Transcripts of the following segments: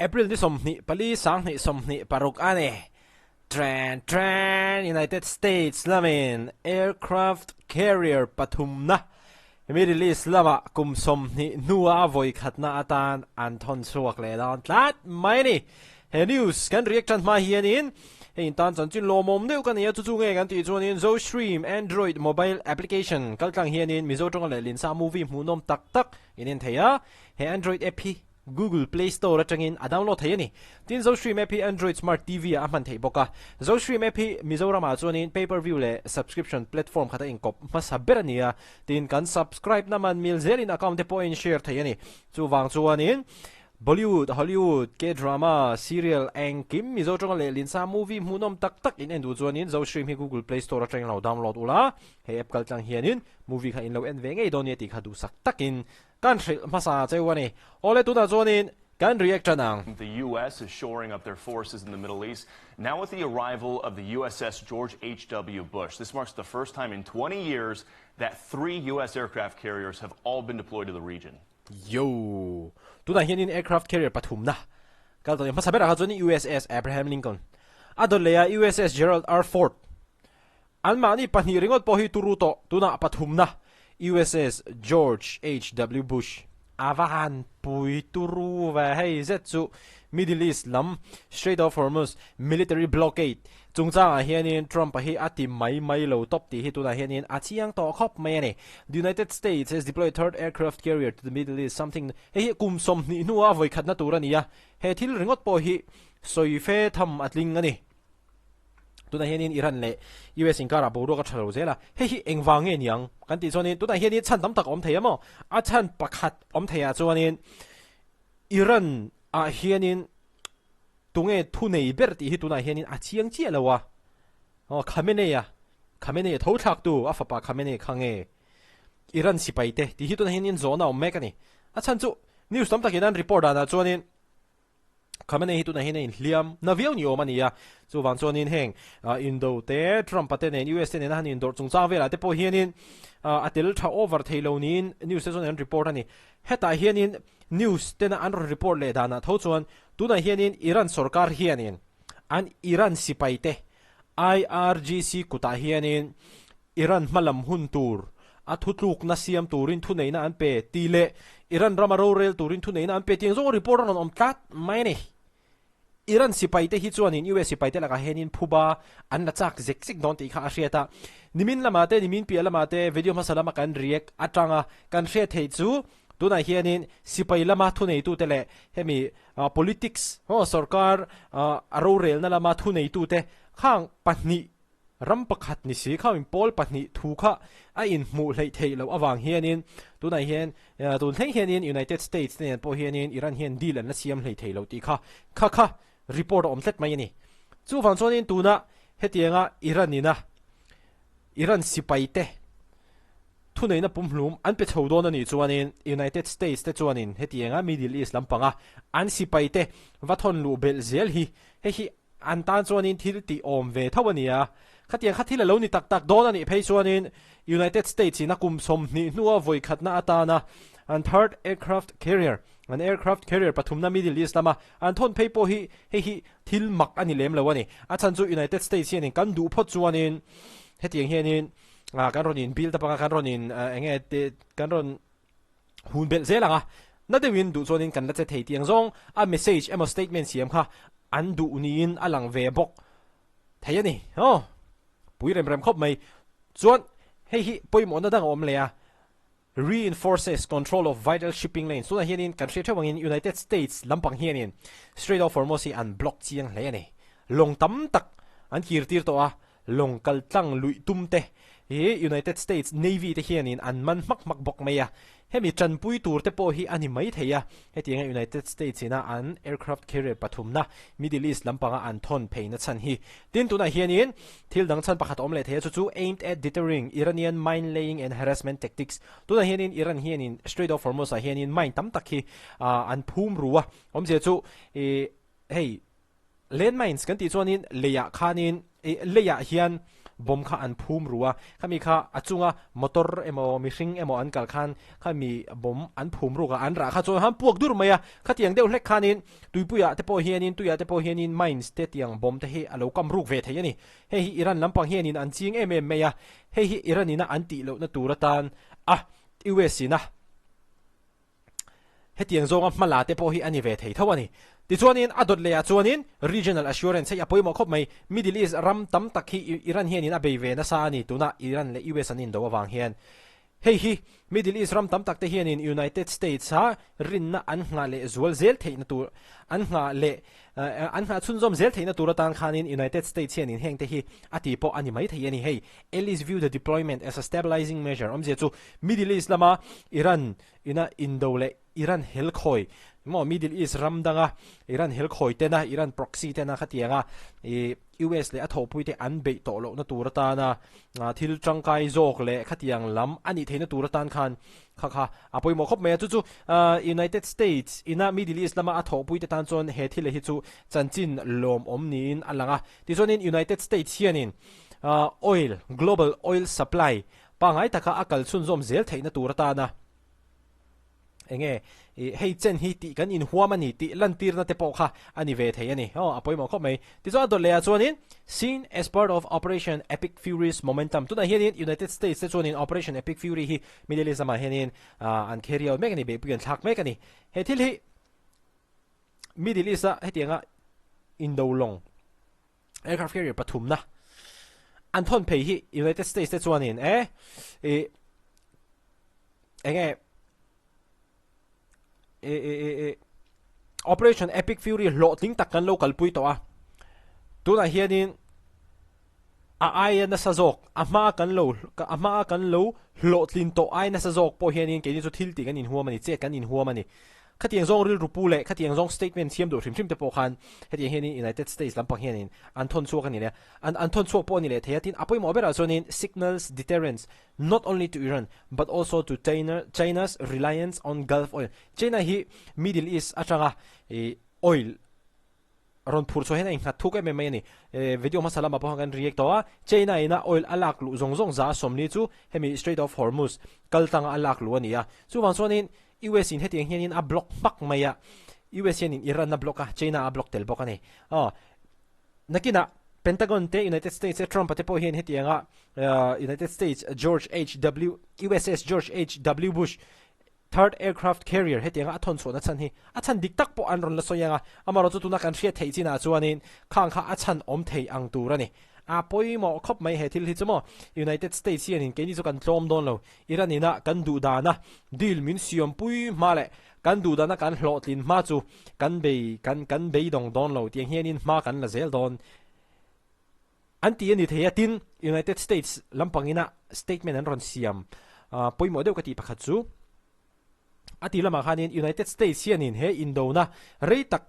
April ni 24 2026 a ni. Tran tran United States lamin aircraft carrier pathumna Middle East lamah kum 20 hnua vawi khatna atan an thawn chhuak leh dawn tlat mai a ni. He news kan react tan hma hianin hei intan chanchin lawmawm deuh ka nei a, chu chu nge kan tih chuanin Zostream Android mobile application kaltlang hianin Mizo tawnga leh Linsa movie hmuhnawm tak tak in en thei a, he Android app hi Google Play Store atangin a download thei a ni. Tin, Zostream app hi Android Smart TV ah a hman theih bawk a. Zostream app hi Mizoramah chuanin pay per view leh subscription platform khat a inkawp hmasa ber a ni a. Tin, kan subscribe na man mil zelin account te pawh a in share thei a ni. Chuvang chuanin Bollywood, Hollywood, K-drama, serial engkim Mizo tawnga leh Linsa movie hmuhnawm tak tak in en duh chuanin Zostream hi Google Play Store atangin lo download ula, he app kaltlang hianin movie kha in lo en ve ngei dawn nia tih kha duhsak takin Kan hrilh hmasa cheu a ni. Awle tunah chuanin kan react tan ang. The US is shoring up their forces in the Middle East now with the arrival of the USS George H.W. Bush. This marks the first time in 20 years that three US aircraft carriers have all been deployed to the region. Yo! Tunah hianin aircraft carrier pathumna kal tawh a ni. Hmasa berah kha chuan USS Abraham Lincoln a dawt leh a, USS Gerald R. Ford Anmahni pahnih ringawt pawh hi turu tawh tunah pathumna USS George HW Bush a va han pui turu ve hei zet chu Middle East lam Strait of Hormuz military blockade chungchangah hianin Trump-a hi a ti mai mai lo tawp tih hi tunah hianin a chiang tawh khawp mai a ni. The United States has deployed third aircraft carrier to the Middle East something hei hi kum 20 hnua vawikhatna tur a ni a, he thil ringawt pawh hi sawi fe tham a tling a ni. Tunah hianin Iran leh US inkarah boruak a tha lo zel a, hei hi engvang nge niang kan tih chuanin tunah hianin chhan tam tak a awm thei a maw? A chhan pakhat awm theiah chuanin Iran ah hianin tunge thu nei ber tih hi tunah hianin a chiang chiah lo a, aw Khamenei a, Khamenei a tho thlak tu a fapa Khamenei kha nge Iran sipai te tih hi tunah hianin zawhna a awm mek a ni. A chhan chu news tam takin an report danah chuanin Khamenei hi tunah hian a inhliam na viau ni awm a ni a, chuvang chuanin heng indo te, Trump-a te nen, US te nena han indawrh chungchang velah te pawh hianin a tel tha over thei lo niin news te chuan an report a ni. Hetah hianin news tena an rawn report leh danah tho chuan tunah hianin Iran sorkar hianin an Iran sipai te IRGC kutah hianin Iran hmalam hun tur a thutlukna siam turin thuneihna an pe tih leh Iran rama rorel turin thuneihna an pe tih ang zawng report a rawn awm tlat mai a ni. Iran sipaite hi chuanin US sipaite lakah hianin phuba an la chak zek zek dawn tih kha a hriat a. Nimin lamah te, nimin piah lamah te video hmasa lama kan react atanga kan hriat theih chu tunah hianin sipai lama thuneitute leh hemi politics sorkar a rorelna lama thuneitute khang pahnih Ram pakhat ni si kha min pawl pahnih thu kha a inhmuh hleih theih loh avang hianin tunah hian tun thleng hianin United States te nen pawh hianin Iran hian deal an la siam hleih theih loh tih kha kha kha report a awm tlat mai a ni. Chuvang chuanin tuna hetianga Iran ina Iran sipai te thuneihna pumhlum an pe chho dawn a nih chuanin United States te chuanin hetianga Middle East lampanga an sipai te va thawn luh belh zel hi hei hi An tan chuanin thil tih awm ve tho a ni a, khatiang kha thil a lo ni tak tak dawn a nih phei chuanin United States in a kum 20 hnua vawi khatna atana an third aircraft carrier, an aircraft carrier pathumna Middle East lama an thawn phei pawh hi hei hi thil mak a ni lem lo a ni. A chhan chu United States hianin kan duh phawt chuanin hetiang hianin kan rawn in build up anga kan rawn in eng nge kan rawn hun belh zel ang a, na deuhin duh chuanin kan la che thei tih ang zawng a message emaw statement siam kha an duh niin a lang ve bawk thei a ni. Aw, pui rem rem khawp mai. Chuan hei hi pawimawhna dang a awm leh a, reinforces control of vital shipping lanes tunah hianin kan hriat theuh angin United States lampang hianin Strait of Hormuz hi an block chiang hle a ni. Lawng tam tak an kir tir tawh a, Lawng kal tlang luih tum te hi United States Navy te hianin an man hmak hmak bawk mai a, hemi tanpui tur te pawh hi a ni mai thei a, hetianga United States ina an aircraft carrier pathumna Middle East lampanga an thawn pheina chhan hi. Tin, tunah hianin thil dang chhan pakhat a awm leh thei a, chu chu aimed at deterring Iranian mine laying and harassment tactics. Tunah hianin Iran hianin Strait of Hormuz ah hianin mine tam tak hi an phum ru a, awmzia chu hei Landmines kan tih chuanin leiah khanin ih leiah hian bomb kha an phum ru a, khami kha a chunga motor emaw mihring emaw an kal khan khami bomb an phum ruk a, an rah kha chuan han puak dur mai a, khatiang deuh hlek khanin tuipuiah te pawh hianin tuiah te pawh hianin mines te tiang bomb te hi a lo kam ruk ve thei a ni. Hei hi Iran lampang hianin an ching em em mai a, hei hi Iran ina an tih lohna tur atan a US ina Hetiang zawnga hmala te pawh hi a ni ve thei tho a ni. Tichuanin a dawt lehah chuanin regional assurance hei a pawimawh khawp mai. Middle East ram tam tak hi Iran hianin a bei ve nasa a ni tuna Iran leh US an indo avang hian. Hei hi Middle East ram tam tak te hianin United States a rinna an nghah leh zual zel theihna tur an nghah leh an nghah chhunzawm zel theihna tur atan khanin United States hianin heng te hi a ti pawh a ni mai thei a ni. Hei Allies view the deployment as a stabilizing measure awmzia chu Middle East lama Iran Ina indo leh Iran helkhawi maw Middle East ram danga Iran helkhawi tena Iran proxy tena khatianga ih US leh a thawhpui te an beih tawh lohna tur atana thil tangkai zawk leh khatiang lam a nih theihna tur atan khan kha kha a pawimawh khawp mai a. Chu chu United States ina Middle East lama a thawhpui te tan chuan he thil hi chu chanchin lawmawm niin a lang a. Tichuanin United States hianin oil global oil supply Pangngai taka a kal chhunzawm zel theihna tur atana enge hei chen hi tih kan inhuam a ni tih lantirna te pawh kha a ni ve thei a ni. Aw, a pawimawh khawp mai. Tichuan a dawt lehah chuanin Seen as part of Operation Epic Fury's momentum tunah hianin United States te chuanin Operation Epic Fury hi Middle East lamah hianin an carry out mek a ni, beihpui an thlak mek a ni. He thil hi Middle East-a hetianga indo lawng Aircraft carrier pathumna an thawn phei hi United States te chuanin e i enge e e e e Operation Epic Fury hlawhtling tak kan lo kalpui tawh a tunah hianin a aia nasa zawk a hma kan lo a hma kan lo hlawhtlin tawh ai nasa zawk pawh hianin keini chu thil tih kan inhuam a ni chet kan inhuam a ni. Khatiang zawng rilru pu leh khatiang zawng statement siam duh hrim hrim te pawh khan hetiang hianin United States lampang hianin an thawn chhuak a ni leh an an thawn chhuak pawh a ni leh thei a tin a pawimawh berah chuanin signals deterrence not only to Iran but also to China China's reliance on Gulf oil China hi Middle East atanga ih oil rawn phur chhuah hian a innghat thuk em em mai a ni. Video hmasa lamah pawh khan kan react tawh a, China ina oil a lak luh zawng zawng 40 chu hemi Strait of Hormuz kal tlanga a lak luh a ni a. Chuvang chuanin US in hetiang hianin a block hmak mai a, US hianin Iran a block a, China a block tel bawk a ni. Aw, nakinah Pentagon te United States te Trump-a te pawh hian hetianga United States George HW USS George HW Bush Third aircraft carrier hetianga a thawn chhuahna chhan hi a chhan dik tak pawh an rawn la sawi ang a, amaherawh chu tuna kan hriat theih chinah chuanin khang kha a chhan awm thei ang tur a ni. A pawimawh khawp mai he thil hi chu maw United States hianin keini chu kan tlawm dawn lo, Iran ina kan duh dana deal min siampui hma leh kan duh dana kan hlawhtlin hma chu kan bei kan kan beidawng dawn lo tiang hianin hma kan la zel dawn. An ti a ni thei a, tin, United States lampangina statement an rawn siam pawimawh deuh ka tih pakhat chu, a ti lamah khanin United States hianin he indona rei tak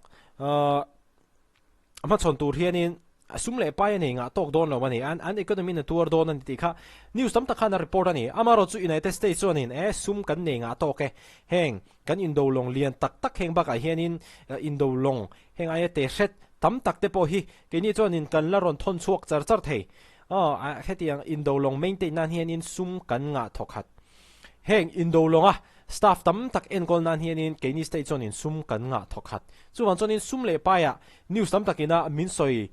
hmachhawn tur hianin sum leh pai a nei ngah tawk dawn lo a ni, an economy in a tuar dawn a ni tih kha news tam tak khan a report a ni. Amaherawh chu United States chuanin e sum kan nei ngah tawk e, heng kan indo lawng lian tak tak heng bakah hianin indo lawng Heng aia te hret tam tak te pawh hi keini chuanin kan la rawn thawn chhuak char char thei. Aw, hetiang indo lawng maintain nan hianin sum kan ngah thawk khat. Heng indo lawnga staff tam tak enkawl nan hianin keini state chuanin sum kan ngah thawk khat. Chuvang chuanin sum leh paiah news tam takina min sawi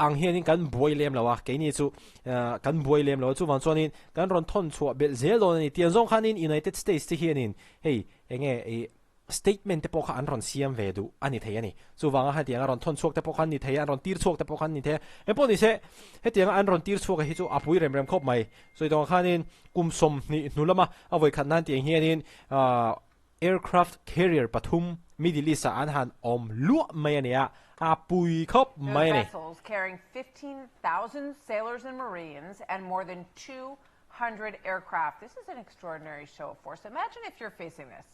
ang hianin kan buai lem lo a, keini chu kan buai lem lo a, chuvang chuanin kan rawn thawn chhuah belh zel dawn a ni. Tiang zawng khanin United States te hianin hei enge ih Statement te pawh kha an rawn siam ve duh a ni thei a ni. Chuvanga hetianga rawn thawn chhuak te pawh kha an ni thei a, an rawn tir chhuak te pawh kha an ni thei a. Engpawh ni se, hetianga an rawn tir chhuak hi chu a pui rem rem khawp mai. Sawi tawng khanin kum 20 hnu lama a vawi khat nan tiang hianin aircraft carrier pathum Middle East ah an han awm luah mai a nia, a pui khawp mai a ni. Vessels carrying 15,000 sailors and marines and more than 200 aircraft. This is an extraordinary show of force. Imagine if you're facing this.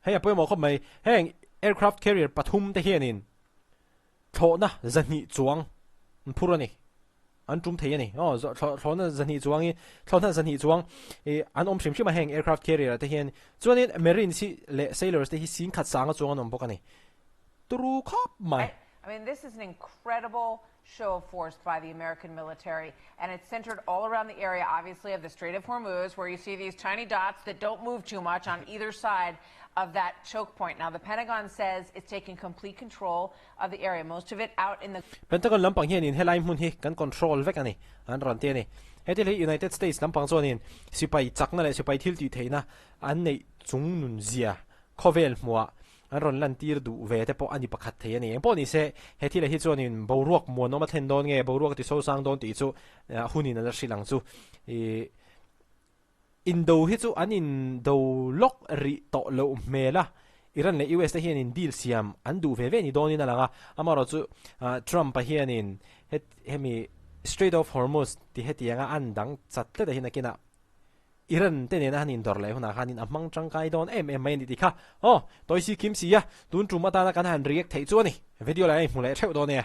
Hei a pawimawh khawp mai, heng aircraft carrier pathum te hianin thlawhna 200 chuang an phur a ni, an tum thei a ni. Aw, thlawhna 200 chuangin, thlawhna 200 chuang ih an awm hrim hrim a heng aircraft carrier ah te hian. Chuanin marines hi leh sailors te hi 10,100 chuang an awm bawk a ni. Turu khawp mai. I mean, this is an incredible show of force by the American military, and it's centered all around the area, obviously, of the Strait of Hormuz, where you see these tiny dots that don't move too much on either side of that choke point. Now, the Pentagon says it's taking complete control of the area, most of it out in the Pentagon lampang hianin helai hmun hi kan control vek a ni, an rawn ti a ni. Heti hi United States lampang chuanin sipai chakna leh sipai thil tih theihna an neih chung nun zia khawvel hmuah an rawn lantir duh ve te pawh a ni pakhat thei a ni. Engpawh ni se, he thil ah hi chuanin boruak muanawm a thlen dawn nge, boruak a ti sosang dawn tih chu hunin a la hrilh ang chu. Ih Indo hi chu an indo lawk rih tawh loh hmel a, Iran leh US te hianin deal siam an duh ve ve ni dawnin a lang a, amaherawhchu Trump-a hianin hemi Strait of Hormuz ti hetianga an dang chat tlat a hi nakinah Iran te nena han indawrh leh hunah khanin a hmang tangkai dawn em em mai a ni tih kha aw tawi si kim si a, tun tum atana kan han react theih chu a ni. Video lai a inhmu leh theuh dawn e.